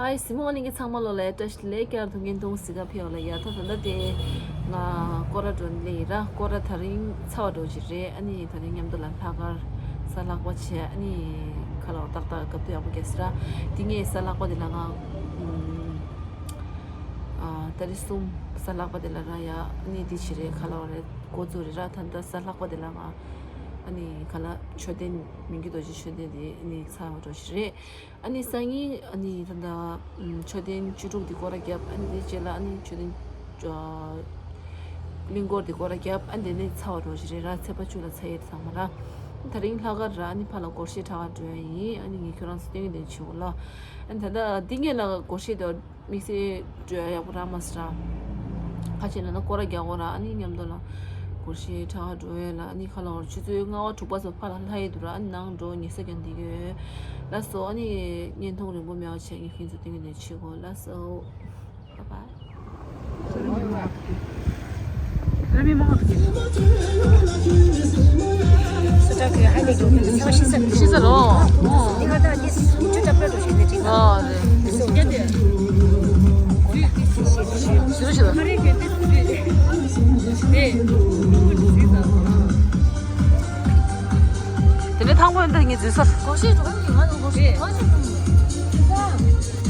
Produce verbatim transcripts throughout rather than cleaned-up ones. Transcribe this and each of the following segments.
ཨའི་གཟིགས་མོ་བ་ལྷན་རྒྱས་ཚང་མ་ལོ་ལ་བཀྲ་ཤིས་བདེ་ལེགས། བསྐྱར་དུ་བརྙན་ཐུང་གཟིགས་ག་ཕེབས་པ་ལ་ཡ། ད་ད་ལྟ་དེ་ང་སྐོར་ར་འགྲོ་ནི་ལེ་ཡིན་ར། སྐོར་ར་ད་རིང་ཚར་བ་འགྲོ་གི་རེད། ཨ་ནི་ད་རིང་མཉམ་དུ་ལ་ལྷག་དཀར་གཟའ་ལྷག་པ་བྱས། ཨ་ནི་ཁ་ལོ་ཏག་ཏག་སྐབས་དུས་ཡག་པོ་རྒྱག་སི་ར། དེ་ངས་གཟའ་ལྷག་པ་དེ་ལ་ང་ཨ་ཏ་རིག་གསུམ་གཟའ་ལྷག་པ་དེ་ལ་ར་ཡ། ཨ་ནི་དེ་བྱེད་རེད། ཁ་ལོ་རེད། འགོ་བཙུགས་རེད་ར། ད་ལྟ་གཟའ་ལྷག་པ་དེ་ལ་ང་ཨ་ནི་ཁ་ལ་མཆོད་རྟེན་མི་འགྱུར་རྡོ་རྗེ་མཆོད་རྟེན་དེ་ཨ་ནི་ཚར་བ་འགྲོ་གི་རེད། ཨ་ནི་སང་ཉིན་ཨ་ནི་ད་ལྟ་མཆོད་རྟེན་བཅུ་དྲུག་འདི་སྐོར་ར་བརྒྱབ། ཨ་ནི་དེ་རྗེས་ལ་ཨ་ནི་མཆོད་རྟེན་ཨ་གླིང་སྐོར་འདི་སྐོར་ར་བརྒྱབ། ཨ་ནི་དེ་ནས་ཚར་བ་འགྲོ་གི་རེད་ར། ཚེས་པ་བཅུ་ལ་ཚར་ཡས་ཚང་མ་ར། ད་རིང་ལྷག་དཀར་ར། ཨ་ནི་ཕར་ལ་སྒོར་གཞས་འཁྲབ་ག་འགྲོ་ཡ་ཡིན། ཨ་ནི་ངས་ཁྱོད་རང་ཚོ་སྟོན་གྱི་དེ་བྱེད་དགོས་ལ། ཨ་ནི་ད་ལྟ་འདི་ངས་ལ་སྒོར་གཞས་དེ་དམིགས་བསལ་སྤྲོད་ཡག་པོ་རག་མ་སོང་ར། ཁ་ཆེ་ན་ན་སྐོར་ར་རྒྱག་དགོས་ར། ཨ་ནི་མཉམ་དུ་ལ་སྒོར་གཞས་འཁྲབ་ག་འགྲོ་ཡས་ལ། ཨ་ནི་ཁ་ལོ་ཆུ་ཚོད་ལྔ་པ་དྲུག་པ་ཙམ་ཕར་ལ་ལྷག་ཡས་འདུག་ར། ཨ་ནི་ནང་འགྲོ་ཉལ་ས་ཀྱང་འདི་ཡོད། ལགས་སོ། ཨ་ནི་བརྙན་ཐུང་རིང་པོ་མེད་པ་བྱས། ངས་ཁྱེད་ཚོ་སྟོན་གྱི་དེ་བྱེད་དགོས། ལགས་སོ། Bye bye. དེ་ནས་ཐང་པོ་འདི་ངས་འཛུལ་ས། གོ་ཤེས་འགྲོ་གི་ང་ལ་གོ་ཤེས་ག་ཅིག་གོ་མི་འདུག་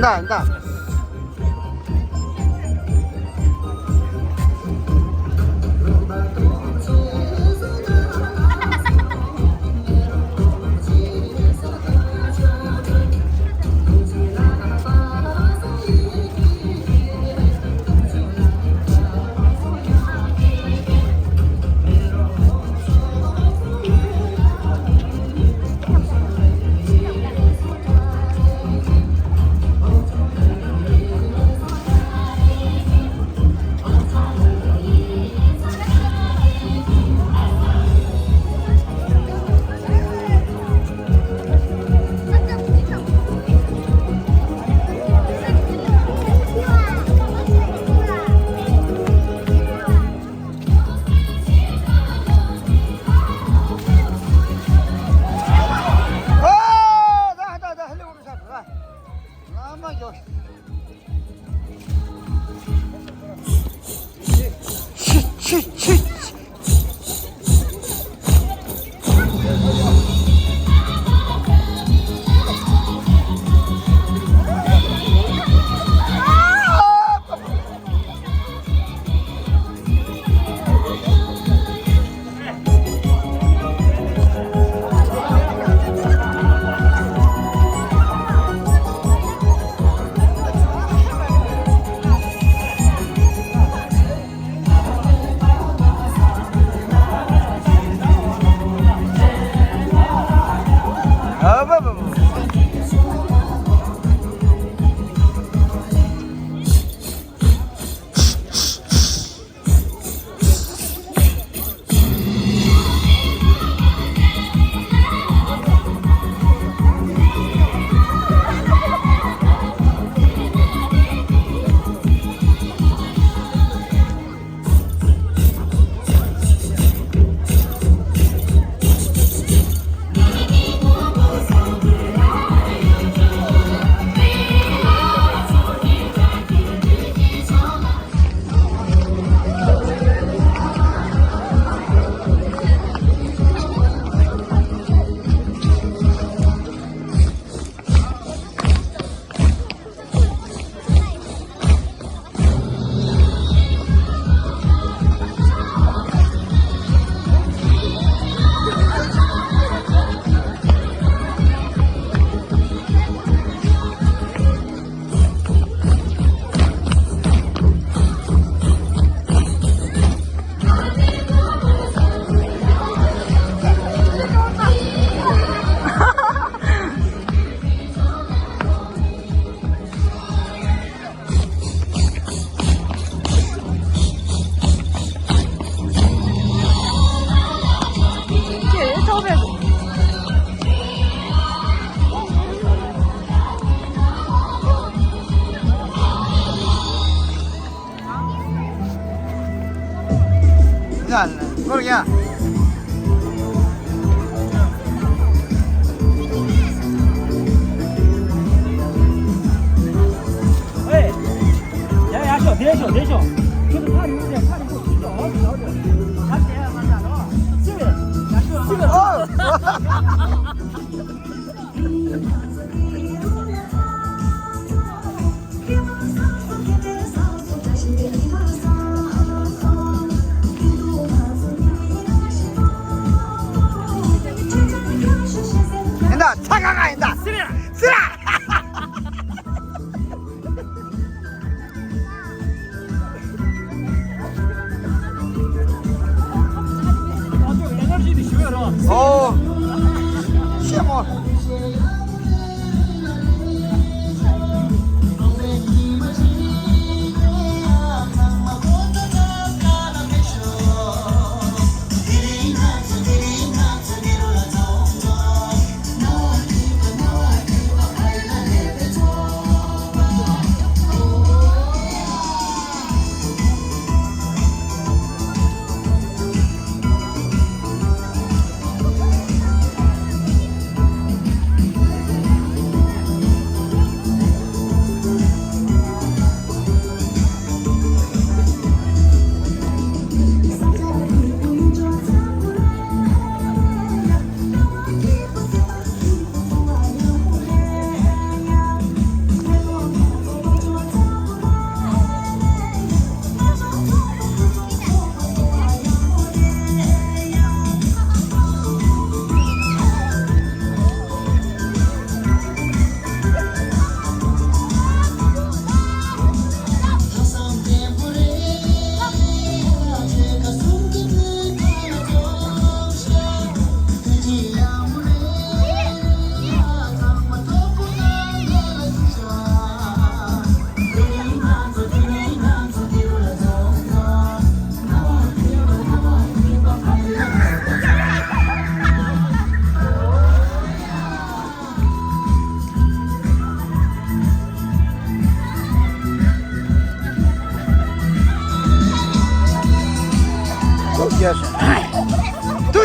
ད་ད། ཡ་ལ་སྐོར་ཡ། ཨེ། ཡ་ཡ་ཤོག་བསྡད་ཤོག་བསྡད་ཤོག་ཁྱོད་ཚོ་ཕར་ཡོང་དེ་ཕར་ཡོང་ཁྱོད་ཚོ་འོག་ཏུ་ལོག་དེ། ཕར་བསྡད་ཡ་མ་ཟ་ལོ། ཅི་རེད། ཡ་ཤོག་ཅི་རེད། ཨོ། ཡིན་ད་ཚ་ཁ་ཁ་ཡིན་ད། སི་ར། སི་ར། ཨོ། ཤེས་མོ།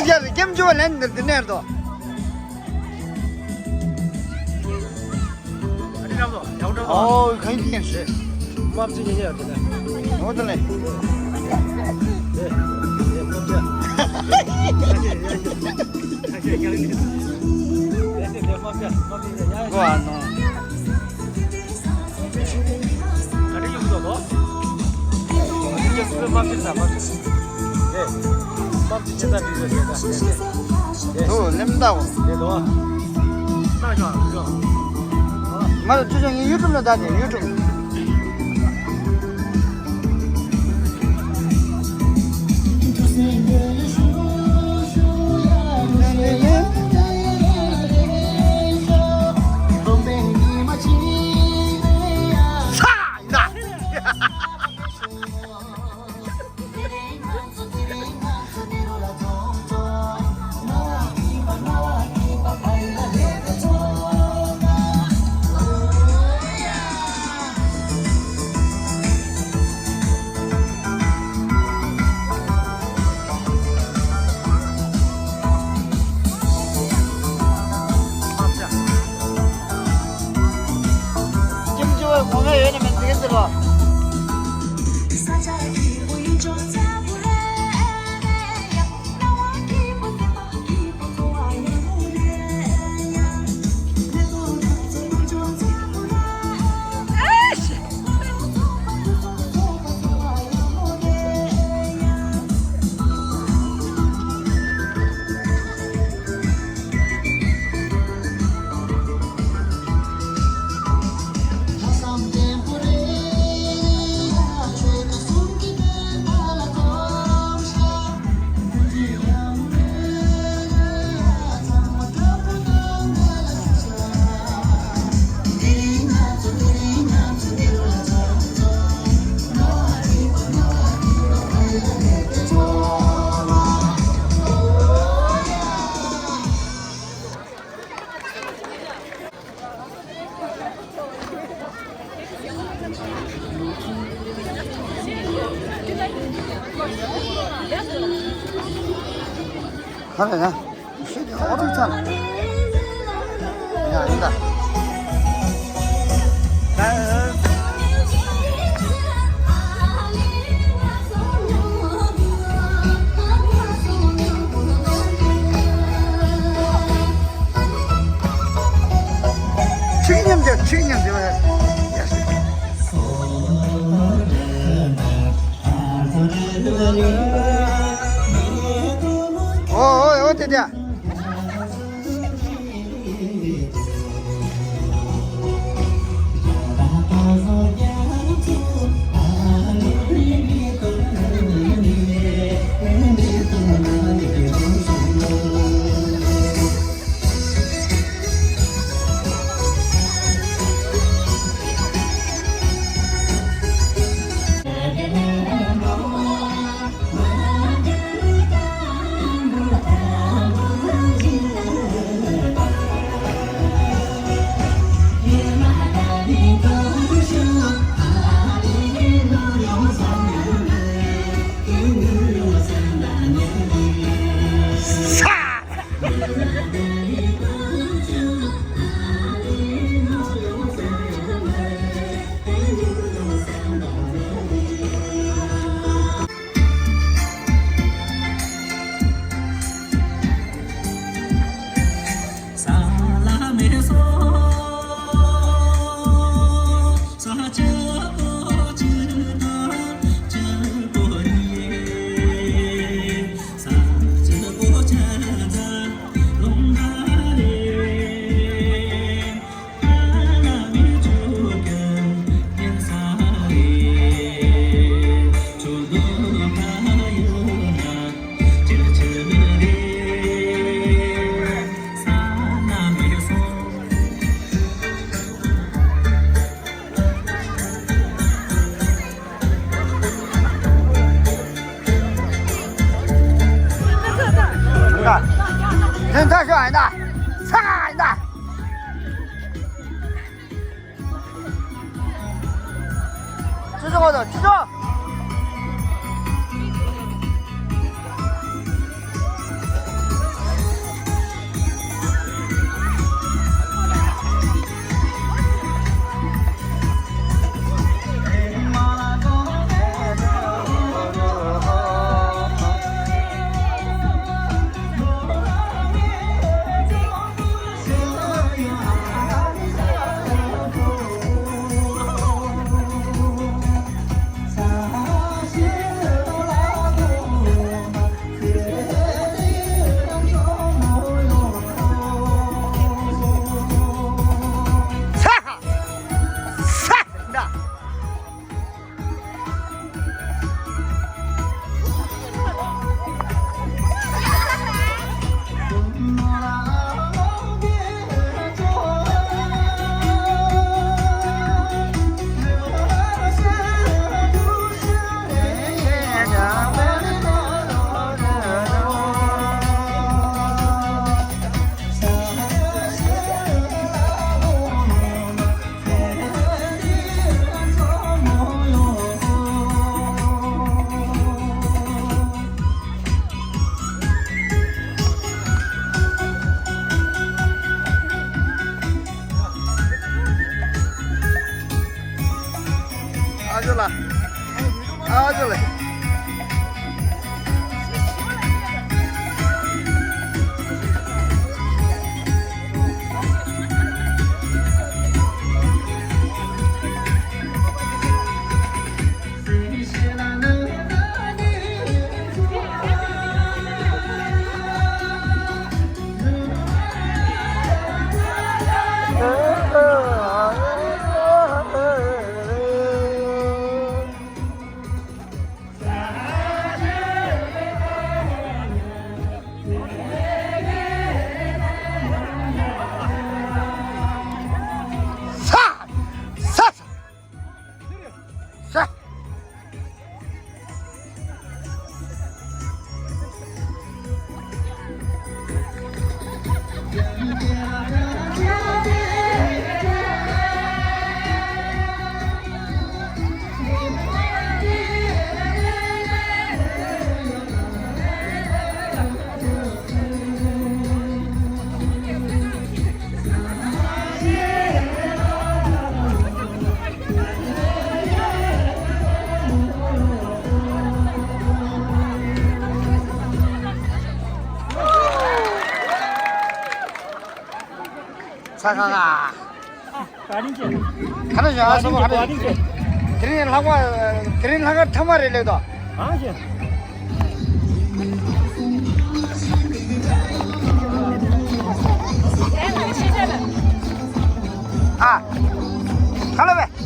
ཡར་སྐྱེམས་ཆུ་བ་ལེན་འདིར་འདི་ནས་དོ། ཨོ་གང་ཡིན་ཟེར། དམར་ཆེ་ཉེ་ཉེ་ཡོད་དེ་ནས། ཨོ་དེ་ནས། གོ་ཨ་ནོ། ག་རེ་ཡོང་གི་འདུག་གོ། ཡིན་ཀྱང་ཁོས་དམར་ཆེ་ཟ་དམར་ཆེ། ཨེ། དམར་ཆེ་ཇི་ལྟར་འགྲིག་ཡོད་ཟེར་ད། ཨེ། དུ་ལེམ་ད་གོ། ཨེ་དོ། ད་ཤོག་ཤོག་མ་རེད་ཅོ་ཅོ་ངའི་ཡུ་ཊུབ་ལ་ད་དེ་ཡུ་ཊུབ། ཁྱིམ་རྒྱུ་བའི་གོང་མའི་འོས་ནས་མི་འཛིན་གྱི་ཟེར་བ། ག་རེ་ན། ཤེས་ཀྱི་ཨོ་ཐུག་ཚང་། ཡ་ཡིན་ད། ཆིག་མཉམ་རྒྱབ། ཆིག་མཉམ་རྒྱབ། ཡ་ཤི། ཨོ་ཨོ་ཨོ་དེ་དེ། ད་ད་ཤོག་ཨ་ན། ཚ་ཨ་ན། ཅི་ཅོ་གོ་ཅི་ཅོ། ཚ་ཁ་ཁ། ག་རིང་ཅེ། ག་རེ་ཡོད་ཨ་སོ་ག་རེ། ག་རིང་ཅེ། དེ་རིང་ལྷག་པ། དེ་རིང་ལྷག་པ་ཐ་མ་རེད་ལེགས་དོ། ཨ་ཅེ། ཨ། ཁ་ལོ་བས།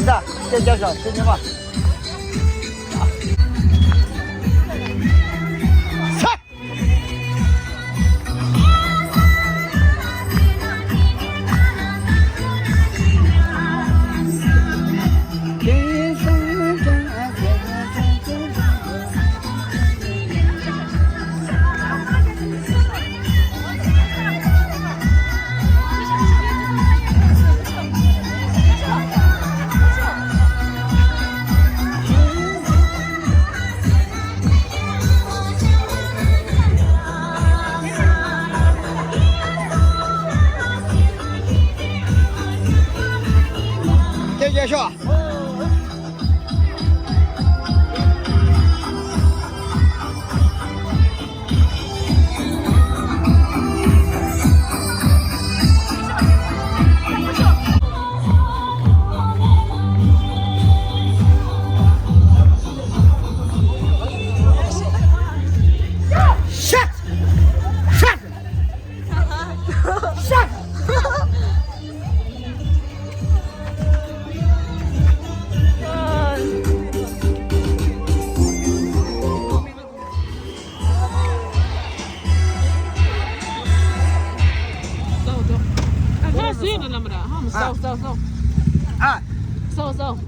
ད་སྐད་རྒྱབ་ཤོག་ཁྱེད་ཉི་མ།